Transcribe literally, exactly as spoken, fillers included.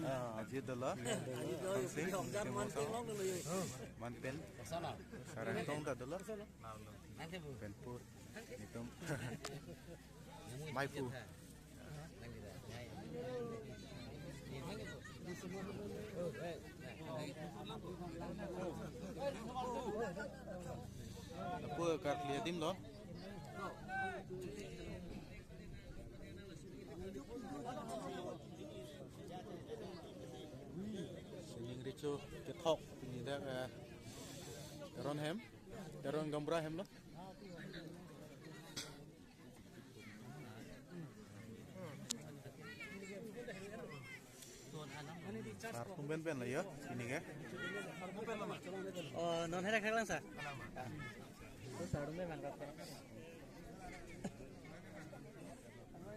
Ah, Ajit dolo. Aji do, Sing, Sing Mosang. Manpen. Sarang tong ta dolo. Penpur. Nitum. Maipu. Apo karkli adim lo. Sining recho kethok pini dak, eh, Teron hem, Teron Gaonbura hem lo. Sar tum pen pen lo yo, sini ke. Oh, non herak herak lang, sir. Sar tum pen pen lang.